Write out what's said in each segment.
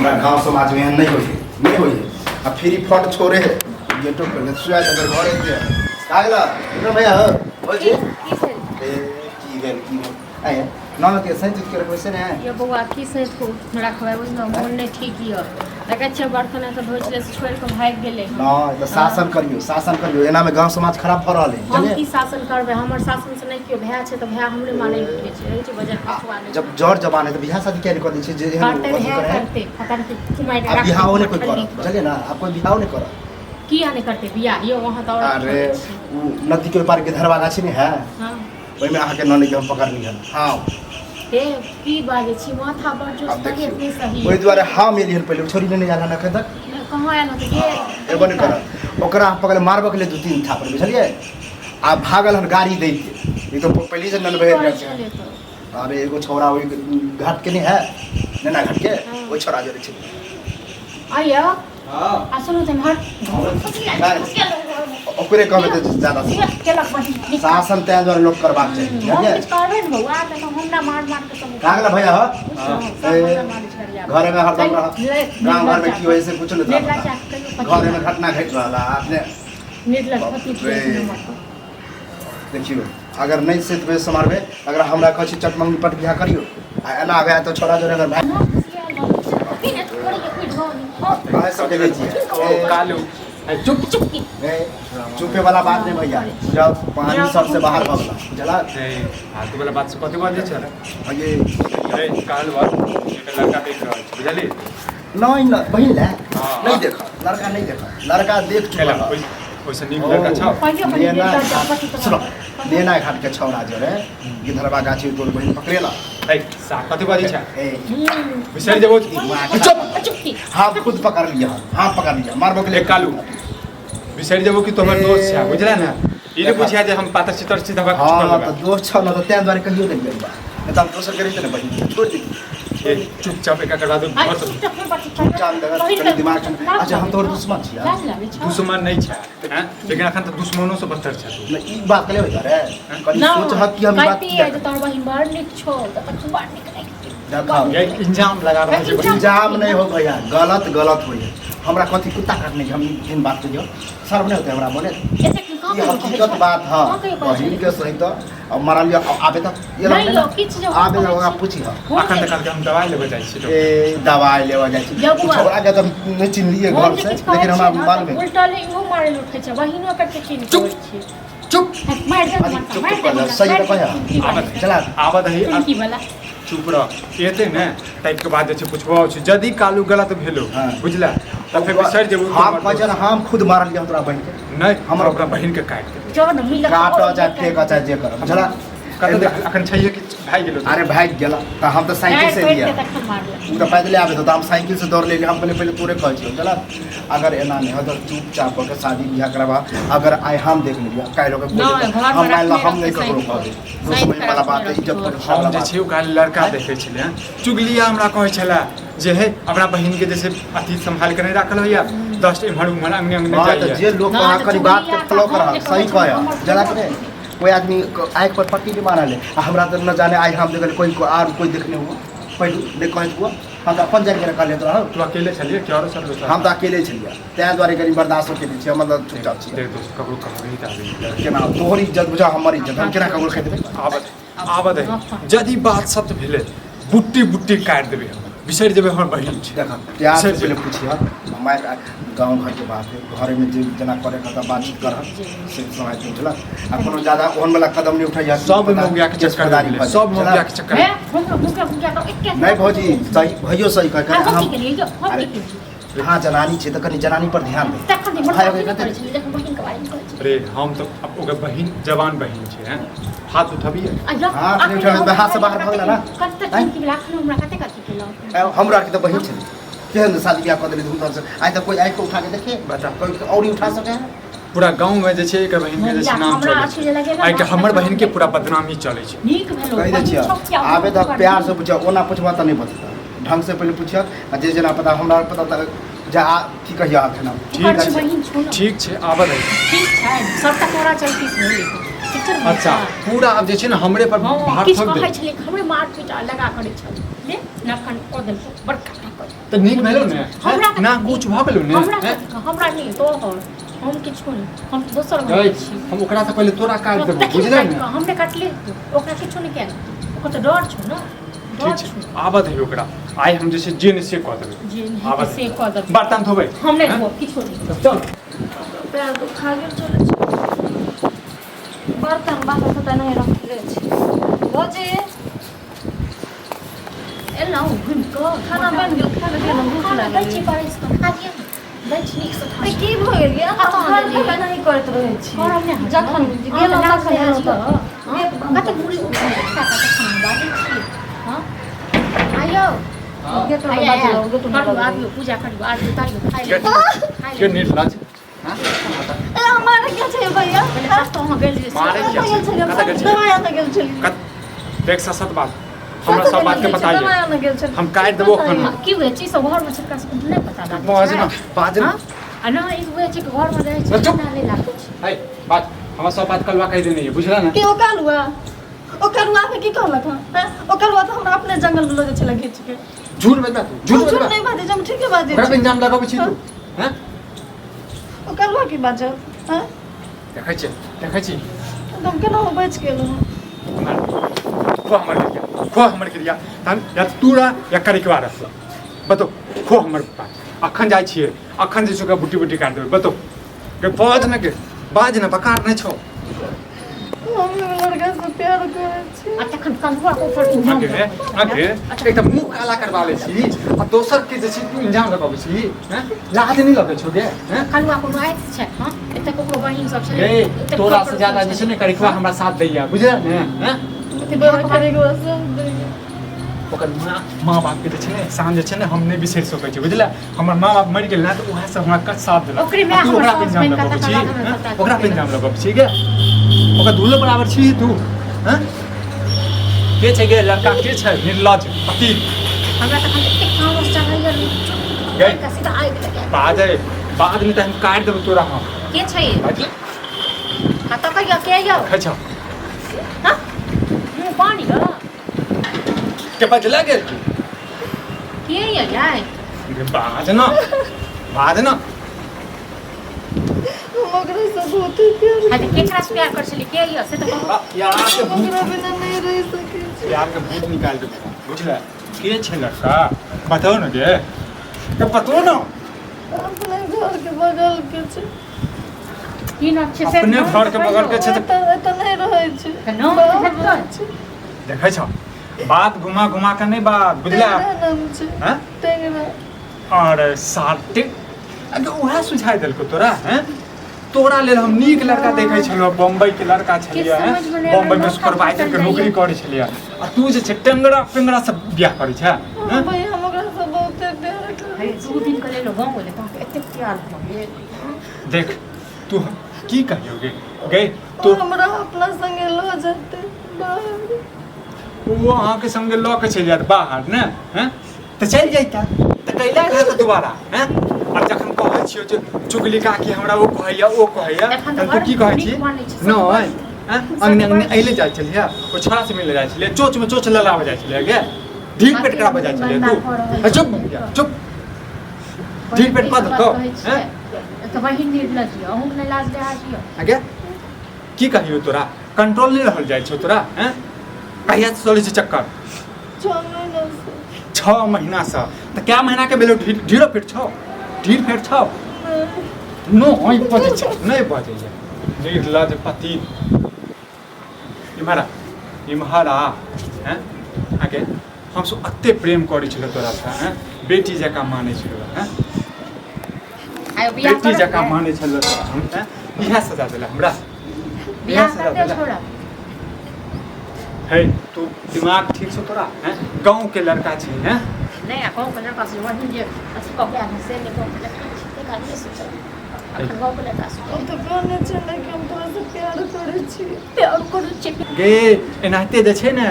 हमरा गांव समाज में एहन नहीं होई है, नहीं होई है। आ फ्री फंड छोड़े है गेटो पर सुया अगर घरे के का गेला इधर भैया हो हो जी। की भेल? ए की भेल की भेल आय ननद के सही चीज के रखबै से ने। यो बौआ की से रखबै बुझलहुँ, मोन नहि ठीक यऽ। देखै छियै बर्तन एतऽ धोइ छलै से छोड़ि कऽ भागि गेलै। नहि तऽ शासन करियौ, शासन करियौ, एनामे गांव समाज खराब भऽ रहल है। हम की शासन करबै? हमर शासन से नहि केओ भाय छै तऽ भाय हमरे मानै उठै छै। रहै छै बजट पछुआ नहि। जब जर जवान है तऽ बियाह शादी किया नहि कऽ दै छै जे एहन करतै अथी भाय करै है? करतै, पता नहि कुमारि आब राखतै, बियाहो नहि कोइ ठल्ली करत, बुझलियै ने? आब कोइ बियाहो नहि करत। किया नहि करतै बियाह यौ? अहाँ तऽ आओर अरे ओ नदी के पार के धरवा गाछी नहि है? हँ। ओहिमे अहाँके ननद के हम पकड़ली हन। हाँ। हे, की बाजै छी? माथा बड़ जोर आब तबियत देखियौ नहि सही। ओहि दुआरे हम एलियै हन, पहिले छोड़ी नहि आयल हन एखन तक। कहाँ आयल होतै के? एबो नहि करत। ओकरा हम पकड़ मारबऽ के लेल दू तीन थापड़, बुझलियै? आ भागल हन गाड़ी दै के। ई तऽ पहिले से की ननबे करै छलै तऽ? अरे एगो छौड़ा ओहि घाट के नहि है, नैना घाट के। हँ। ओहि छौड़ा जरे छै। आइयो। हँ। आ सुनू तऽ इम्हर नहि, ओकरे कहबै तऽ ज्यादा शासन ताहि दुआरे लोक करबाक चाही। हम बुझलियै? किछु करबै ने बौआ तऽ हम ना मार मार के सब का गेला भैया हो? सब हमरा मारै छलियै। घरे में हरदम रह, गाँव घर में की होइ से कुछ नहीं निर्लज पता। कहियो घरे में घटना घटि रहल है अपने। निर्लज बाप पति रे। देखियौ, अगर नहि से तऽ सम्हारबै, अगर हमरा कहै छी चटमंगनी पट बियाह करियौ आ एना भए तऽ छोड़ा जोड़े अगर भाय अहाँ सब देखै छियै। ओ कालू ए, चुप। ए, चुपे वाला बात नहीं भैया, जब पानी सबसे बाहर भऽ गेला, बुझला? ए, फालतू वाला बात से कथी बाजै छै? आ ये। ए कालू बात, एकटा लड़का देख रहल छै, बुझली? नहीं न बहिन ले। हाँ। नहीं देखा लड़का, नहीं देखा लड़का, देख चुका खेला है। ओइसे नीक लड़का छौ। नेना घाट, सुनो, नेना घाट के छौड़ा जो रे गिधरवा गाछी तोर बहिन पकड़ेला। ए सा कथी बाजै छै? ए। बिसरि जेबो। चुप, हम खुद पकड़ लिया, हम पकड़ लिया मारबो के ए लिए। कालू, बिसरि जेबो कि तोहर दोस्त छै, बुझला ने? ई नहि बुझिया जे हम पातर चितर छी तऽ हमरा किछु हाँ कर तऽ दोस्त छौ ने तऽ तें दुआरे कहियो देलियै बात, नहि तऽ हम दोसर के रहिते ने बहिन छोड़ि देतियै। ए, चुपचाप एका करवा दो घर से। चुपचाप देखऽ, कनि दिमाग ठंडा। अच्छा, हम तोहर दुश्मन छियै? दुश्मन नहि छै हैं, लेकिन अखन तऽ दुश्मनो से बदतर छै तू। नहि, ई बात कले होइत रे, कनि सोचहक कि हम ई बात किया तोहर बहिन बड़ नीक छौ तऽ तखन बड़ नीक लागि देखऽ। ये इंजाम लगा रहल छै बहिन। इंजाम नहि हो भैया, गलत गलत होइए। हमरा कथी कुत्ता काटने छै? हम एहन बात कहियो शर्म नहि होतै हमरा बोले? ई हकीकत बात है, बहिन के सही तऽ अब मरल या आबे तक ये नहीं लगलै यौ, ने, किछु जे आबे हम तक ओकरा कहै पूछी ह। अखन तऽ कहलकै हम दवाइ लेबे जाइ छी। ए, दवाइ लेबऽ जाइ छी। यौ बौआ। छोड़ा के तऽ नहि चिन्हलियै हम घर जे से, किछु कहै लेकिन हमरा छियै ने, मालूम तऽ है। उल्टल इहो मारै लए उठै छै, बहिनो कते चिन्ह चुप। कहै छै। चुप। मारि दे अरे माथा, चुप मारि दे कर जा, माथा, सही मारि तऽ दे कहिया। टुनकी वाला। आबऽ चला। आबऽ दही। टुनकी वाला। चुप रह, एते ने ताहिके बाद जे छै पुछबो छै, यदि कालू गलत भेलो हाँ। बुझला तऽ फेर बिसरि जेबो। हम कहै छियै ने, हम खुद मारलियै हम तोरा बहिन के। नहि, हमर- ओकरा बहिन के काटि देबै। जाउ ने मिलत। काटऽ चाहे फेकऽ चाहे जे करऽ, बुझला? कतऽ देख अखन छैहे कि भागि गेलो? अरे भागि गेला तऽ हम तऽ साइकिल से एलियै। तखन मारलक। ओ तऽ पैदले आबै तऽ हम साइकिल से दौड़ लेलियै। हम पहिले पहिले तोरे कहै छियौ, बुझलक? अगर एना नहि हो तऽ चुपचाप कऽ के शादी बियाह करबा। अगर आइ हम देख लेलियै, काल्हि ओकर कोइ नहि, देतै, घरमे हम मानि लऽ रखने हम नहि रहतै। ककरो साइकिल। कहबै। साइकिल दुश्मनी वाला बात है, इज्जत प्रतिष्ठा हम वाला जे बात। छै ओ काल्हि लड़का देखै छलै हँ, चुगलिया हमरा कहै छलै जे हे अपना बहिन के जैसे अथी सम्हाल के नहि राखल होइया, दस एम्हर उम्हर अंगने अंगने हाँ तऽ जाइया। जे लोग नहि, अहाँ तऽ कनि बात के चुगलिया फॉलो हम करह जे सही कहै छियै, कहऽ हमर जरा कि नहि कोई आदमी आँखि पर पट्टी नहि मारल है आ हमरा तऽ न जाने आइ हम देखल कोई को आर कोई देखने हुआ पहलू नहि कहैत हुआ, हम तऽ अपन जानि के कहले रहौ। तू अकेले छलियै कि औरो सब दोस्त? हम तऽ अकेले छलियै, ताहि दुआरे कनि बर्दाश्त केने छियै, मतलब चुपचाप छियै। देख दोस्त, ककरो कहबही तऽ आबी। केना तोहर इज्जत बुझा, हमर इज्जत, हम केना ककरो कहि देबै? आबऽ आबऽ दे, यदि बात सत्य भेलै बुट्टी बुट्टी काटि देबै, हम बिसरि जेबै हमर बहिन छै। देख, प्यार से सर जी। पहले पूछिए, हमारे गाँव घर के बात है, घरे में जे जेना करे के बातचीत कर से समय बुझलक आ कोनो ज्यादा ओहन वाला कदम नहीं उठाइए। सब मौगिया के चक्कर में भेलै, सब मौगिया के चक्कर हे में। हमरो मुखिया मुखिया के एके नहीं भौजी, सही भैयो सही कह आ, हम की हम केलियै यौ? हम की अरे, केलियै? हाँ जनानी छै तऽ कनि जनानी पर ध्यान दे। तखन हमर भाय, साथी ओकरा नहि करै छलै जखन बहिनके बारेमे कहै छलै। अरे हम तऽ आब ओकर बहिन जवान बहिन छै हैं, हाथ उठबियै? आ यौ, हाथ नहि अखन उठाबै, हम हाथ से बाहर भऽ गेलै ने? कते आँय? चिन्ह केलक, अखन हमरा कते कथी केलक? हमरा आरके तऽ बहिन छै, केहन शादी बियाह कऽ देली धूमधाम से, आइ तक कोई आँखि के उठा के देखे? बता। कोई और ही उठा सके है? पूरा गाँव में जे छै एकर बहिन के जे छै नाम हमरा चलै अथी छै जे लगेला आइ के ने, हमर बहिन के पूरा बदनामी चलै छै। नीक भेलो। कहि दै बहिन छियै छौ किया? आबे तऽ प्यार से पूछियौ, ओना पूछबह तऽ नहि बततऽ। ढंग से पहिले पूछियौ आ जे जेना पता हमरा पता तऽ जा आ, की कहियौ एखन हम? ठीक ओकर छै। बहिन छौ ने। ठीक छै, आबऽ दही। ठीक छै, सबटा तोरा चलती से भेलै, ठीक छै ने? अच्छा, पूरा आब जे छै ने हमरे पर हँ भार किछु थोपि कहै दे। छलै हमरे मारपीट आ लगा करै छलै, ले नखन कऽ देलको बड़का टा कऽ। तऽ नीक भेलो ने हमरा ना कुछ भऽ गेलो ने हमरा हैं? कथी हमरा नहि तोहर हम किछो नहि हम तऽ दोसर घर गई, छी हम ओकरा से पहिले तोरा काटि देबो देखी बुझले काटि ने कऽ हमरे काटले ओकरा किछो नहि कयल ओकर तऽ डर छौ ने डर ठीक छै छौ आबऽ दही ओकरा आइ हम जे छै जे नहि से कऽ देबै जे नहि आबऽ हेतै से कऽ देबै बर्तन धोबै हम नहि हैं? धोब किछो नहि चल पैर दुखा गेल चलै छै बर्तन बासन सब तऽ नहि रखले छै भौजी एलहुँ घुमि कऽ खाना बनि गेल खा लेलियै ने भूख खाना दै लागल छी परसि कऽ खा लिअ ने दै छी नीकसँ खा तऽ की भऽ गेल यै कतऽ अहाँ गेलियै? घर एनाही करैत रहै छी करब नहि हम। जखन अहाँ गेलहुँ लाज तखन लिहाज एलहुँ तऽ यऽ? हँ? कतेक बुढ़ी उठा कऽ तखन हम बाजै छी हँ आइयौ गेट आइया, बाजलहुँ आइया। गेट करू आबियौ पूजा करियौ आरती उतारियौ खाइ के ले खाइ के ले निर्लज हाँ? ए हमारे क्या छै भैया पहिले कतऽ अहाँ गेल रहियै से? मारे कतऽ किया गेल छै? छलियै कतऽ गेल छलियै? दवाइ आनऽ गेल छलियै देख सत बात हमरा सब बात के पता दवाइ ये आनऽ गेल छलियै हम काटि देबो एखन। हँ, की होइ छै सब घरमे छै एकरा सबके नहि पता लागै बाज ना छै बाज ना हँ? आ नहि ई होइ छै कि घरमे रहै छै चुप। पता नहि लागै छै है बाज हमरा सब बात कलवा कहि देने ये बुझला ना के ओ कालुआ ओ करुआ के की कहलक हँ हैं? ओ करुआ तऽ हमरा अपने जंगल मे लऽ जाइ छलै घीच के झूठ बजबा तू झूठ हम झूठ बजबा नहि बाजै छी हम ठीके बाजै ओकरा पे छी इंजाम लगाबै छी तू हैं ओ करुआ की बाजत हँ देखै छी देखै छी हम केना बचि गेलहुँ खो हमर क्रिया खो हमर क्रिया तहन या तू रह या करिकवा रह बतो खो हमर बात अखन जाइ छियै अखन जे छै ओकरा बुटी बुटी काटि देबै बतो गे बाज ने गे बाज ने बकार नहि छौ हम लड़का से प्यार करै छी आ तखन कंधुआ के ऊपर इल्जाम आगे आगे एक तऽ मुँह काला करबा लै छी आ दोसर के जे छै तू इंजाम लगाबै छी हैं लाज नहि लगै छौ गे हैं कलुआ कोनो आइत छै हँ एते ककरो बहिन सब छलै गे एते तोरा ककरो से ज्यादा जे छै ने करिकवा हमरा साथ दैया बुझल ने हैं तोरा करेके सब दैया ओकर माँ माँ बापके जे छै ने शान जे छै ने हम नहि बिसरि सकै छी बुझले हमर माँ बाप मरि गेल ने तऽ उएह सब हमरा कत साथ देलक ओकरे माय आ तू हमर ओकरा पे साउस इल्जाम बनि कऽ लगबै तकर छी बाद हमरा हँ? सबटा ओकरा पे इल्जाम लगबै छी गे ओकर दूल्हो बराबर छी तू हँ के छै गे लड़का के छै निर्लज पति हमरा तखन एतेक तामस चढ़ैया ने गई। चुप सीधा आगि लगा बाजै बाद में तऽ हम काटि देबै तोरा हम के छै बाजले कतऽ कहियो के यौ खाइ छौ हँ मुँह पानि यौ के बजला गेल तू के यौ यार गे बाज ना बाज ना हम ओकरा से बहुत प्यार हाँ तऽ केकरा से प्यार कर छली के यौ से तऽ कहू यार के हम भूत ओकरा बिना नहीं रह सकै छी यार के भूत निकाल देबो बुझले के छै लड़का बताओ न गे तो बताओ न अपने घर के बगल के छै की नाम छै से अपने नाम घर के तऽ बगल के कहियौ। छै तऽ एतऽ एतऽ नहि रहै छै तऽ नाम तऽ बाहर हेतै। रहै छै देखै छौ बात घुमा घुमा के नहीं बात बुझला टेंगरा नाम छै हैं टेंगरा और साटे अगे उएह सुझाइ देलको तोरा हैं तोरा लेल हम नीक लड़का देखै छलहुँ बम्बई के लड़का छलियै हैं समझमे नहि बम्बई में आबै, सुपरवाइजर के माथा नौकरी करै छलियै आ तू जे छै टेंगरा पेंगरा सब बियाह करै छै हैं भैया हम ओकरा से बहुते प्यार करै अरे दू दिन के लेल गाँव गेलै तऽ एतेक प्यार भऽ गेल देख तू की कहियो गे गे ओ तो हमरा अपना संगे लऽ जेतै बाहर ओ अहाँके संगे लऽ के चलि जायत बाहर ने हैं तऽ चलि जैता तऽ कैला रहत दोबारा हैं आ जखन कहै छियौ जे चुगली काकी हमरा ओ कहैया ओ कहैया तखन तऽ तखन तू की कहै बड़ छी नीक मानै छै सब। नहि हैं अंगने अंगने अइले जाइ छलियै ओ छोड़ा से मिले जाइ छलियै चोच में चोच लड़ाबऽ जाइ छलियै गे ढील पेट कराबऽ जाइ छलियै बन्दा भऽ रहल तू ए, चुप चुप ढील पेट कऽ देलकौ हैं तऽ बहिन निर्लज यऽ अहूँके नहि लाज लिहाज यऽ आगे की कहियो तोरा कंट्रोल नहि रहल जाइ छौ तोरा हैं कहिया से चलै छै चक्कर 6 महीना से 6 महीना से तऽ कै महीना के भेलो ढीरो फेट छौ ढीर फेट छौ नो होई बजै छै नहि बजैया निर्लज पति इम्हर आ इम्हर आ हैं आगे हम सब अते प्रेम करै छलौ तोरा से हैं बेटी जकाँ मानै छलौ हैं आयो बियाह बेटी करब जकाँ ने? मानै छलौ तोरा हम हैं इएह सजा देला हमरा इएह बियाह सजा करते देला छोड़ा हे तू दिमाग ठीक छौ तोरा हैं गाँव के लड़का छी हैं नहीं आ गाँव के लड़का से वही जे अथी कऽ के आयल से नहि गाँव के लड़का छै ताहि कारण नहि सोचल अखन गाँव के लड़का से हम तऽ कहने छलै कि हम तोरा से प्यार करै छी प्यार करू छै गे एनाहिते जे छै ने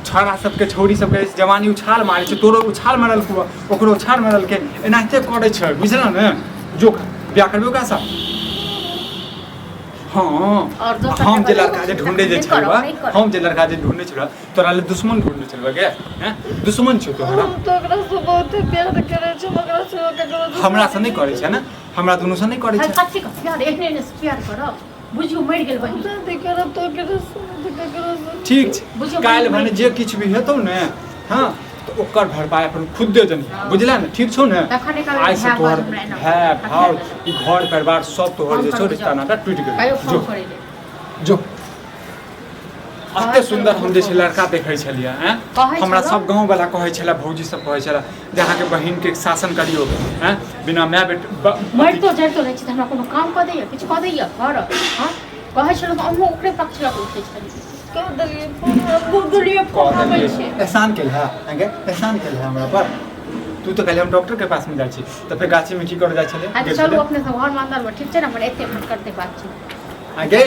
छौड़ा सबके छौड़ी सबके जवानी उछाल मारै छै तोरो उछाल मारलको ओकरो उछाल मारलकै एनाहिते करै छै बुझल ने जो बियाह करबै ओकरासँ हाँ और दोसर हम जे के लड़का जे ढूंढे जे नहि छलबा करब, नहि करब। हम जे लड़का जे ढूंढे छलबा तोरा ले दुश्मन ढूंढने छलबा गे हैं दुश्मन छौ तोहरा हम तऽ ओकरासँ बहुते प्यार करै छी हम ओकरासँ ककरो दुश्मनी हमरा से नहि करै छै ने हमरा दुनू से नहि करै हर छै कथी के प्यार एहने एहने से प्यार करब बुझियौ मरि गेल बहिन शादी करब तऽ ओकरेसँ नहि तऽ ककरोसँ ठीक छै बुझियौ काल्हि बहिन भने जे किछु भी हेतौ ने हाँ तऽ ओकर भरपाई अपन खुदे जनी बुझला ने ठीक छौ ने तखन एकर आइ से भाय तोहर हमरा एना भाय करत। भाव ई घर परिवार सब तोहर जे फोन छौ करू रिश्ता जाउ। नाता टूटि कहियो गेल फोन जो करै ले जो एते सुन्दर हम जे छै लड़का देखै छलियै आँय कहै हमरा छलहुँ। सब गाँववला कहै छलै भौजी सब कहै छलै जे अहाँके बहिनके शासन करियौ आँय बिना माय बेट मरितो जरितो रहै छी तऽ हमरा कोनो काम कऽ दैया किछु कऽ दैया घर हँ कहै छलहुँ तऽ अहूँ ओकरे पक्ष लऽ कऽ उठै छलियै कह देलियै फोन कऽ देलियै कऽ फोन आबै देलियै छै एहसान केल है अहाँके एहसान केल है हमरा पर तू तऽ कहले हम डॉक्टर के पास में जाइ छी तऽ फेर गाछी में की करे जाइ छलै अच्छा गेल चलू छलै? अपने सब घरमे अन्दरमे ठीक छै ने हमर एते एखन करतै बातचीत आ गे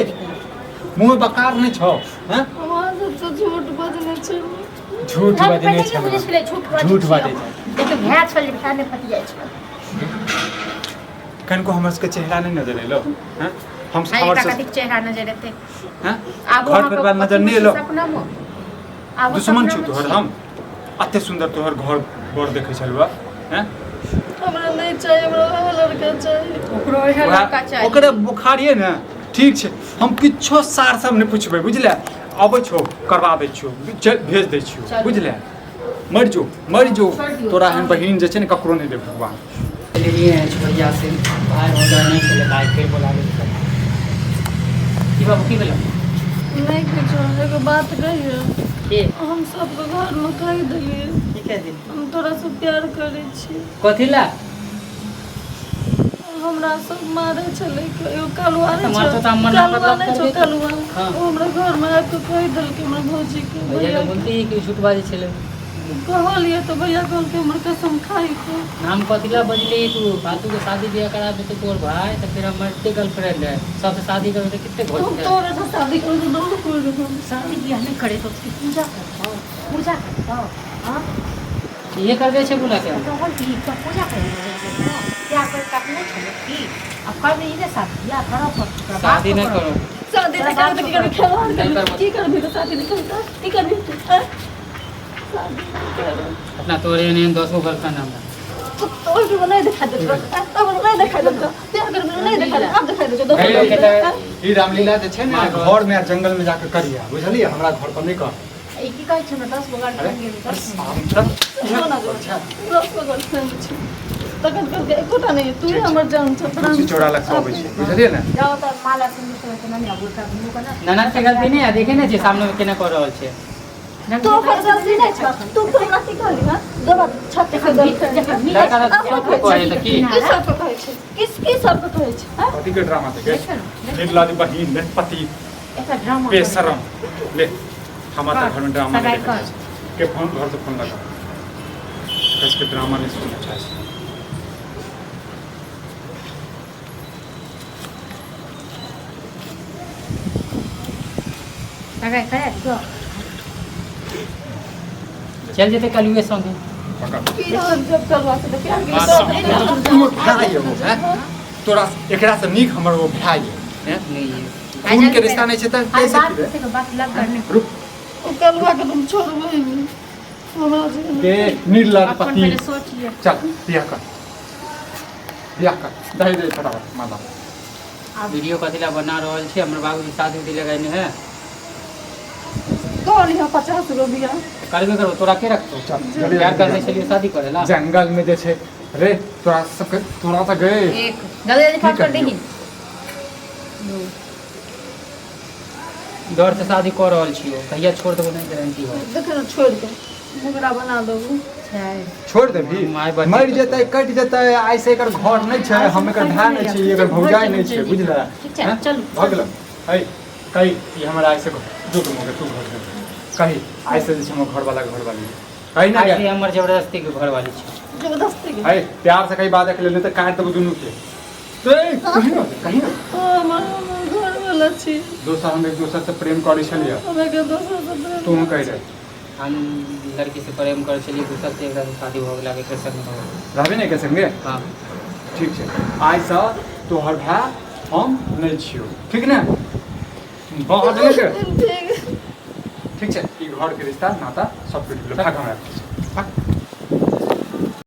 मुँह में बकार नहि छौ हैं अहाँ सब तऽ झूठ बजने छलियै झूठ हम बजने पहिले बुझै छलै छलियै झूठ बाजै झूठ छियै। बाजै छै। देखियौ भाय छल जे भाय नहि फतियाइ छल कनिको हमर सबके चेहरा नहि नजर एलो हैं हम आइ हमर एकरा सब कथीक चेहरा नजर एतै हैं आब घर परिवार नजर नहि एलो सपनामे आब दुश्मन छौ तोहर हम अते सुन्दर तोहर घर बर देखै छलुआ हैं हमरा नहि चाही हमरा वएह लड़का चाही ओकरो ओहे लड़का चाही ओकरे बुखार ये ने ठीक छै हम किछो सार सब नहि पुछबै बुझले अबै छौ करबा दै छियौ चल भेज दै छियौ चलू। बुझले मरि जो मरि जो छोड़ि दियौ। तोरा एहन बहिन जे छै ने ककरो नहि देब भगवान लेलिए हैं भैया से भाई हो नहीं छलै तऽ आइ फेर बोला लेलकै की बाबू की भेलौ नहि किछो एगो बात कहियौ की हम सबके घरमे कहि देलियै की कह देली हम तोरासँ प्यार करै छी कथी ला हमरा सब मारै छलै एगो कलुआ नहि तऽ मारतौ छौ तऽ हम मना कलुआ मतलब नहि छौ करबै। कलुआ हाँ। ओ हमरा घरमे आबि कऽ कहि देलकै हमर भौजीके भैया के भैयाके बोलती कि झूठ बाजै छलै कहलियै तऽ भैया कहलकै हमर कसम खाइके नाम कथी ला बजली तू फालतू के शादी बियाह करा देते तोर भाई तऽ फिर हमर एते गर्लफ्रेंड है सबसे शादी करबै तऽ कते हम घोल तोरे से शादी करू तऽ दोनो कोइ रहब शादी बियाह नहि करे तो उसकी पूजा करतौ पूजा करतौ हाँ ये करबे छै बोला के तो हम की तो पूजा करे प्यार कर काट नहीं छलो की अब कर नहीं ने शादी बियाह करो पर शादी नहि करो शादी नहि करबै तऽ की करबै खेलवाड़ नहि करबै करबै। की करबी तऽ शादी नहि करबै तऽ की करबी तू आँय? शादी नहि करबै अपना तोरे एहन एहन 10 गो गर्लफ्रेंड हमरा तो तोर के नहि देखा देतौ आँय? तोर नहि देखा देतौ प्यार करबै नहि देखा देतौ आब देखा देतौ दोसर हे, के आँय? ई रामलीला जे छै ने घर में आ जंगल में जाके करिया बुझलियै हमरा घर पर नहि कर ई की कहै छै हमरा 10 गो अरे गर्लफ्रेंड गेल अरे सामने सोना जो 10 गो गर्लफ्रेंड छै तखन कहलकै एकोटा नहि तू हमर जान छौ प्राण तुलसी चौरा लग से अबै छै बुझलियै ने जाओ तऽ माला सिंदूर सब एते नहि आबू का घुमू कना ननद के गलती नहीं है देखे नहीं छै सामने में केना कर रहल छै तू ओकर गलती नहि छौ तू तो हमरा की कहली हँ दोबारा छत से गर्लफ्रेंड लड़का सबके कहै तऽ की की सबके कहै छै किस की सबके कहै छै हँ कथी के ड्रामा देखे देखियौ ने निर्लाज बहिन ने पति एकटा ड्रामा बेशरम ले हमरा तऽ घरमे ड्रामा नहि सगाइ देखै कर। छै के फोन घर से फोन लगा के ड्रामा नहीं सुनना चाहै छै सगाइ करा दियौ चल जेतै कलुए संगे पकड़ की हम जब करवा से प्यार के तू भाय हो हैं? तोरा एकरा से नीक हमर ओ भाय है हैं? नहीं खून के रिश्ता नहीं छै तऽ आइ कैसे बात की रे? से बात लग करने रुक ओ कलुआ के तुम छोड़बै नहि हमरा जे के निर्लज अपन पति पहिले सोच लिअ चल बियाह कर बियाह कर दही दे फटाफट माला वीडियो कथी ला बना रहल छी हमर बाबूजी शादी उदी लगेने है कहली हम 50 गो बियाह करबे करबो तोरा के रखतो चल जल्दी प्यार जल्दी करने छलियै शादी करे ला जंगल में जे छै रे तोरा सबके तोरा तऽ गए एक जल्दी जल्दी फास्ट कर करियौ? देही डर से शादी कऽ रहल छियौ कहिया छोड़ देबो नहि गारंटी हो देखे ने छोड़ के मुगरा बना देबू छोड़ देबही माय बच्चे मरि जेतै कटि जेतै आइ से एकर घर नहि छै हम एकर भाय नहि छी एकर भौजाइ नहि छै बुझले ठीक छै, चलू। भऽ गेल है कही ई हमर आइ से जो तुम तू घर जो कही आइ से जे छै हमर घरवाला घरवाली कही ना आइ से गे हमर जबरदस्ती के घरवाली छै जबरदस्ती के है प्यार से कही बात के लेल नहि तऽ काटि देबो दुनू के ए, कही ना कही ना हमर हमर घरवाला छी दोसर हम एक दोसर से प्रेम करै छलियै हमरा के दोसर से प्रेम तू कहि रहे हम लड़की से प्रेम करै छलियै दोसर से एकरा से शादी भऽ गेल आब एकरे संग भऽ गेल रहबे ने एके संगे हाँ ठीक छै आइसँ तोहर भाय हम नहि छियौ, ठीक ने? बाज नहि के। ठीक। ठीक छै, ई घरके रिश्ता नाता सब टूटि गेलो। भाग हमरा, भाग।